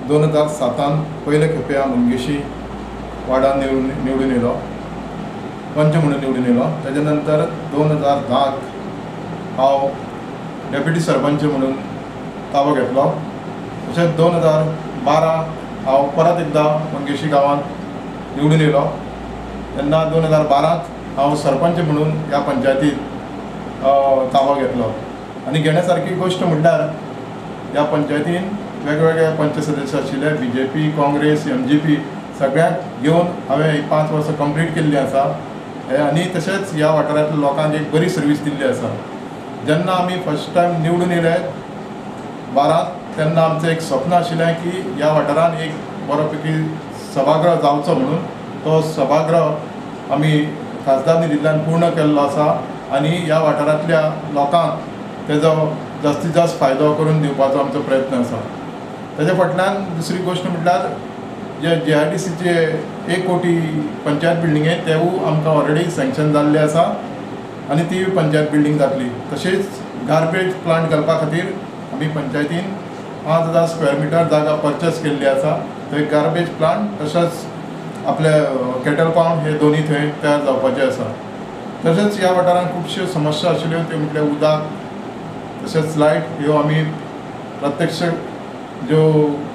2007 पयले खेपे हांव मंगेशी वार्डान निवडून येयलो, पंच म्हणून निवडून येयलो. तेज्या नंतर 2010 हांव डेप्युटी सरपंच म्हणून ताबो घेतलो. तशेंच 2012 हांव परत एकदां मंगेशी गांवांत निवडून येयलो. तेन्ना 2012 हांव सरपंच म्हणून ह्या पंचायतीत ताबो घेतलो. आनी घेण्या सारकी गोश्ट म्हणल्यार ह्या पंचायतीन वेगवेगळे पंच सदस्य आशिल्ले, BJP, Congress, MGP सगळ्यांक घेवन हांवें ही 5 वर्सां कंप्लीट केल्ली आसा. आनी तशेंच ह्या वाठारांतल्या लोकांक एक बरी सर्वीस दिल्ली आसा. जेन्ना आमी फर्स्ट टायम निवडून येयले 12 तेन्ना आमचें एक स्वप्न आशिल्लें की ह्या वाठारांत एक बरो पैकी सभागृह जावचो म्हणून. तो सभागृह आमी खासदार निधींतल्यान पूर्ण केल्लो आसा आनी ह्या वाठारांतल्या लोकांक तेजो जास्तीत जास्त फायदो करून दिवपाचो आमचो प्रयत्न आसा. तेज्या फाटल्यान दुसरी गोश्ट म्हटल्यार जे GIDCचे 1 कोटी पंचायत बिल्डिंगे तेवूय आमकां ऑलरेडी सँक्शन जाल्ले आसा आनी ती पंचायत बिल्डींग जातली. तशेंच गार्बेज प्लांट घालपा खातीर आमी पंचायतीन 5000 स्क्वेअर मिटर जागा परचेस केल्ली आसा. थंय गार्बेज प्लांट तशेंच आपले केटल पावंड हे दोनूय थंय तयार जावपाचे आसा. तशेंच ह्या वाठारांत खुबश्यो समस्या आशिल्ल्यो, त्यो म्हटल्यार उदक तशेंच लायट ह्यो आमी प्रत्यक्ष ज्यो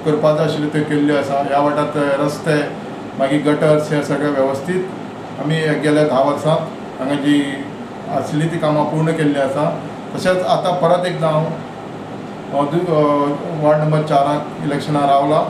करपाच्यो आशिल्ल्यो त्यो केल्ल्यो आसा. ह्या वाठारांत रस्ते, मागीर गटर्स हे सगळे वेवस्थीत आमी गेल्या 10 वर्सांत हांगा जी आशिल्ली ती कामां पूर्ण केल्ली आसा. तशेंच आतां परत एकदां हांव वार्ड नंबर 4 इलेक्शनाक रावला.